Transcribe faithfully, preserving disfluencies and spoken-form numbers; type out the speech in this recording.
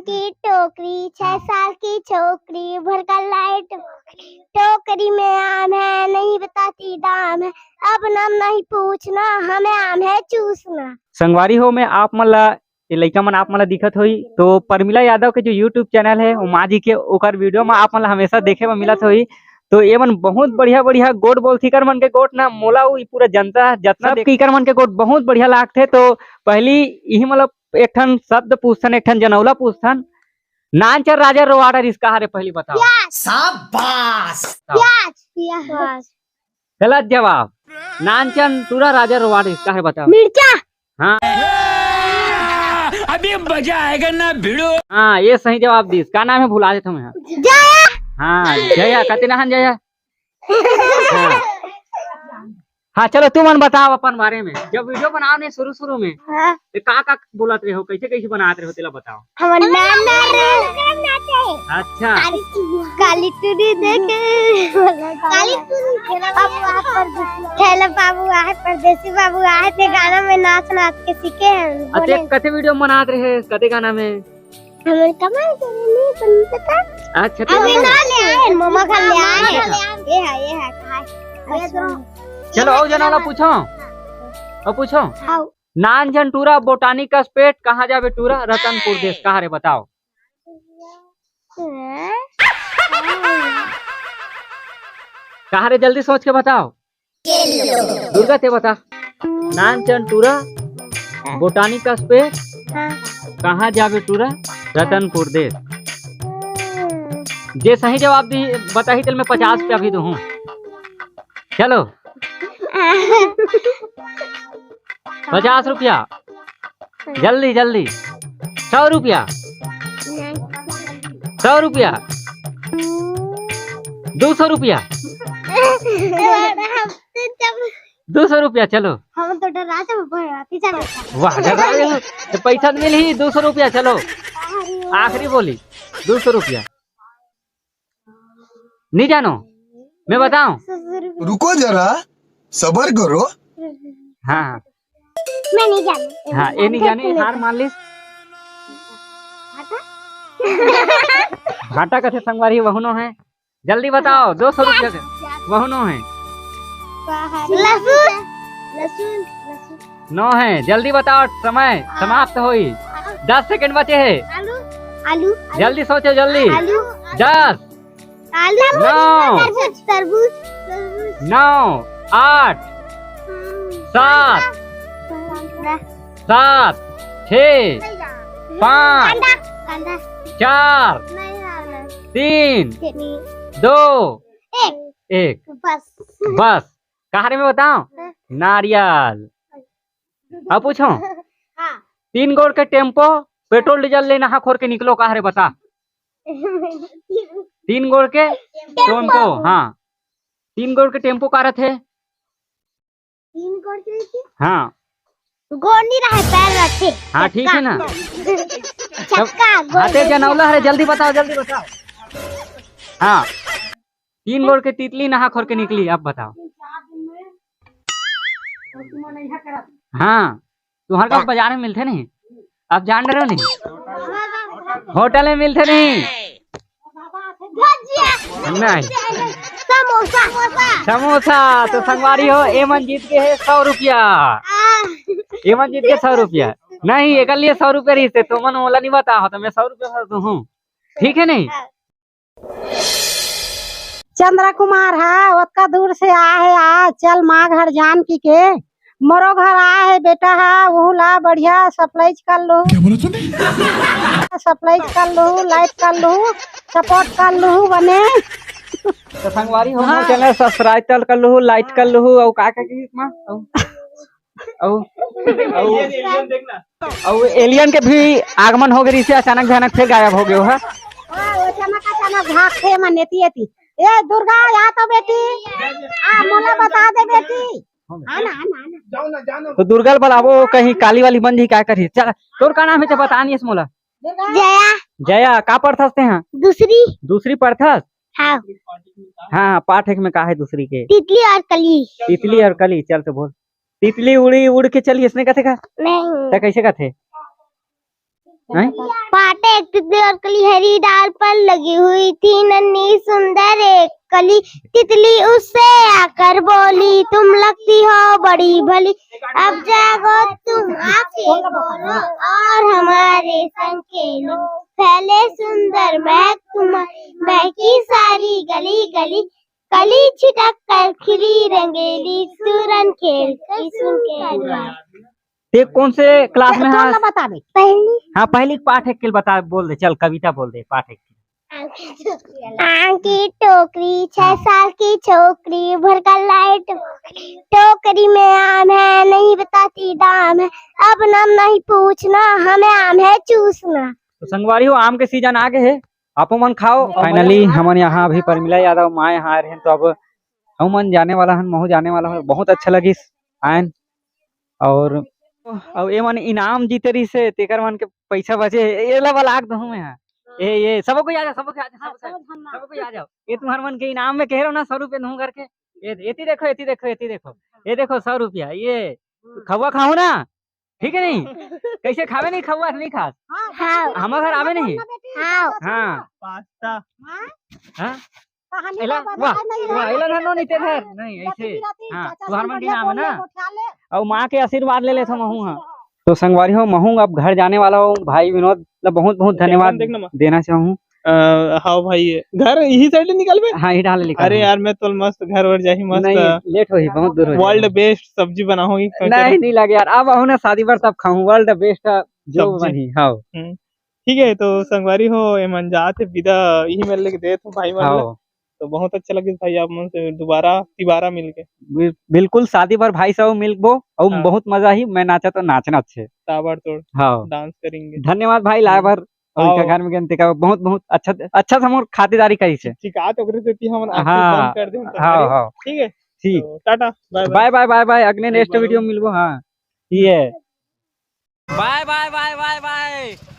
की टोकरी, छह साल की छोकरी, भर कर लाइट टोकरी में आम है, नहीं बताती दाम है। अब नाम नहीं पूछना, हमें आम है चूसना। संगवारी हो, मैं आप मन ला, ये लइका मन आप मन ला दिखत होही, तो परमिला यादव के जो YouTube चैनल है, उमा जी के, ओकर वीडियो में आप मन ला हमेशा देखे बर मिलत होही। तो ये मन बहुत बढ़िया बढ़िया गोठ बोलथे, इकर मन के गोठ ना, मोला अउ पूरा जनता जतना देख, इकर मन के गोठ बहुत बढ़िया लागथे। तो पहली इही मतलब एक ठन शब्द पूछथन, एक ठन जनौला पूछथन। नानचन टूरा राजा रोवाट रिहिस, का हरे पहली बताओ। प्याज। शाबाश। बताओ। प्याज, प्याज। गलत जवाब। नानचन टूरा राजा रोवाट रिहिस, का हरे बताओ। मिर्चा। हाँ। अभी मजा आएगा ना भिड़ो। हाँ, ये सही जवाब दिस। का नाम है, भुला देथों मैं। जया। हाँ, जया, कते नहान जया। हाँ। हाँ, चलो तुमन बताओ अपन बारे में। जब वीडियो बनाओ नहीं शुरू शुरू में, हाँ। तो का का बोलत रहे हो, कैसे कैसे बनात रहे हो, तेला बताओ। हमर नाम नाम है। अच्छा। काली टूरी, काली टूरी देखे। काली टूरी। बाबू आहे परदेसी, थैला बाबू आहे परदेसी, बाबू आहे ते गाना में नाच नाच के सीखे हैं। अच्छा, बोले। कते वीडियो बनात रहे, कते गाना में? हमन कमाल करे नहीं, तुम पता? अच्छा, अभी तुम ना ले आए, ममा घर ले आए। ये है, ये है, कहाँ है? चलो, अउ जनौला पूछों। अउ पूछों। हाँ। नानचन टूरा बोटानी कस पेट, कहाँ जाबे टूरा रतनपुर देस, का हरे बताओ। हाँ। का हरे, जल्दी सोच के बताओ। दुर्गा, ते बता। नानचन टूरा, बोटानी कस पेट, हाँ। कहाँ जाबे टूरा रतनपुर देस। हाँ। जे सही जवाब दी, बताही, तेला मैं पचास रुपया भी दूँ। चलो। पचास रुपया। जल्दी, जल्दी। सौ रुपया। सौ रुपया। दो सौ रुपया। दो सौ रुपया, चलो। हम तो डरा थे, वो भगाती चलो। वाह, डरा गए हो। तो पैसा तो मिल ही, दो सौ रुपया, चलो। आखिरी बोली, दो सौ रुपया। नहीं जानो, मैं बताऊं? रुको जरा, सबर करो। हाँ। मैं नहीं जाने। हाँ, ये नहीं जाने, हार मान लिस। भाटा? भाटा कथे संगवारी, वहुनो है। जल्दी बताओ, दो सौ रुपया के। वहुनो है। लहसुन। लहसुन, लहसुन। नौ है, जल्दी बताओ, समय हाँ। समाप्त होई। दस सेकंड बचे है। आलू, आलू, आलू। जल्दी सोचो, जल्दी। आलू। दस। आलू। नौ। तरबूज, तरबूज, तरबूज। नौ, आठ, हम्म। सात, कांदा। सात, छः, कांदा। पाँच, कांदा, कांदा। चार, नहीं, नहीं, नहीं। तीन, नहीं। दो, एक। एक। बस। बस। का हरे मैं बताऊं? हाँ। नारियल। अब पूछो। हाँ। तीन गोड़ के टेम्पो, पेट्रोल डीजल ले नहा खोर के निकलो, का हरे बता। तीन गोड़ के टेम्पो। टेम्पो, हाँ। तीन गोड़ के टेम्पो का रथे? तीन गोड़ के रथे? हाँ। गोड़ नहीं रहे, पैर रथे। हाँ, ठीक है ना। चक्का। चक्का, गोड़ हाँ, ते नहीं। जनौला हरे, जल्दी बताओ, जल्दी बताओ। हाँ। तीन गोड़ के तितली नहा खोर के निकली, अब बताओ। हाँ, तुम्हारे पास बाजार में मिलते नहीं, आप जान रहे हो नहीं, होटल में मिलते नहीं। भजिया। नहीं। समोसा। समोसा। तो संगवारी हो, एमन जीत गए है सौ रुपया। आ। एमन जीत गए सौ रुपया। नहीं, एक लिए सौ रुपया रही थे, तो मन ओला नहीं बता हो, तो मैं सौ रुपया भर दूँ हूँ। ठीक है नहीं? चंद्रा कुमार हा, ओतका दूर से आए हे, आ चल माँ घर जानकी के, मोरो घर आए हे बेटा हा, वहू ला बढ़िया सप्लाइज कर लू। क्या बोला तूने? सप्लाइज कर लू, लाइट कर लू, सपोर्ट कर लू बने। तो संगवारी हो, हाँ। मोर चैनल सब्सक्राइब कर लू, लाइक कर लू, अउ का का की माँ? अउ अउ, अउ, अउ एलियन के भी आगमन हो गई, अचानक भयानक फिर गायब हो गयो है। हाँ, वो अचानक, अचानक भाग थे मन एती, एती। ए दुर्गा, आ तो बेटी, आ मोला बता दे बेटी। आना, आना, आना। तो दुर्गा ल बलाबो, कहीं काली वाली बन जी, का करी? चल, तोर का नाम है, ते बता नहीं इस मोला। जया। जया, का पढ़थस ते हाँ? दूसरी। दूसरी पढ़थस? हाँ। हाँ, पाठ एक में का है दूसरी के? तितली और कली। तितली और कली, चल तो बोल। तितली उड़ी, उड़ के चली, इसने कथे का? नहीं। त कैसे कथे? हैं? पाठक, तितली और कली हरी डाल पर लगी हुई थी नन्ही सुंदर एक कली। तितली उससे आकर बोली, "तुम लगती हो बड़ी भली, अब जागो तुम, आके बोलो और हमारे संग खेलो। फैले सुंदर महक तुम्हारी, महकी सारी गली गली, कली छिटक कर खिली रंगेली, सुरन खेल की सुन के।" ते कौन से क्लास में तो हस? ना बता दे। पहली। हाँ, पहली पाठ एक के बता, बोल दे, चल कविता बोल दे, पाठ एक। आम की टोकरी, छह साल की छोकरी, भर का लाइट टोकरी में आम है, नहीं बताती दाम है, अब नाम नहीं पूछना, हमें आम है चूसना। तो संगवारी हो, आम के सीजन आ गए है, आपो मन खाओ। फाइनली हमन यहाँ अभी परमिला यादव माँ यहाँ आए रहेन, तो अब हम मन जाने वाला हन, महू जाने वाला हन। बहुत अच्छा लगिस आयन। और, और ये मन इनाम जीते रहिस हे, तेकर मन के पैसा बचे हे, ये ला बलाक दहूँ मैं। हाँ। ये, ये सबो कोई आ जाओ, सबो कोई आ जाओ, हाँ, सबो कोई, सब हम सबो कोई आ जाओ। ये तुम्हार मन के इनाम में कह रहे हो ना, सौ रुपये दूँ करके। ये, एती देखो, एती देखो, एती देखो, ये देखो, सौ रुपया, ये हम्म। खउवा खाओ ना, ठीक है नहीं? कैसे खावे नहीं खउवा, नहीं खास? हाँ। हमारे घर आवे नहीं? हाँ। हाँ। पास्ता। हाँ? कहानी एला, का वाह, बता नहीं वाह, रहा। एला ना, नो, नहीं, ते घर, नहीं, ऐसे। हाँ, तुहार मन के नाम है ना? और माँ के आशीर्वाद ले लेथो महू, हाँ। तो संगवारी हो, महू अब घर जाने वाला हूँ, भाई विनोद ला बहुत बहुत धन्यवाद देना चाहूँ। अ, हाव भाई, घर यही साइड ले निकलबे? हाँ, यही डाल निकल। अरे यार, मैं तो मस्त घर वर जाही, मस्त। नहीं, लेट होही, बहुत दूर हो जाही। World best सब्जी बनाहूँ, सोच रहा। नहीं, नहीं लगे यार, अब आहू ना शादी बर तब खाहूँ, world best जो सब्जी। बनही, हाव। हम्म। ठीक है, तो संगवारी हो, एमन जात हे विदा, यही मेर लेके देत हूँ भाई मन ला। हाव। तो बहुत अच्छा लगिस भाई, आप मन से दोबारा, तिबारा मिलके। बिल-, बिल्कुल, शादी बर भाई सब मिलबो, अउ हाँ। बहुत मजा ही, मैं नाचा तो नाचना अच्छे। ताबड़तोड़ हाँ। Dance करेंगे। धन्यवाद भाई, लाए हम्म। बर। और हाँ। इनका घर में गए, तेका बहुत, बहुत अच्छा, अच्छा से मोर खातिरदारी करिस हे। चिकात ओकरे सेती हमन आँखी हाँ, बंद कर देन, हाँ, संगवारी। हाँ। ठीक है? ठीक। तो Tata, bye bye। Bye bye, bye bye, अगले एक next बार video और। में मिलबो, हाँ। ये। Bye bye, bye bye, bye।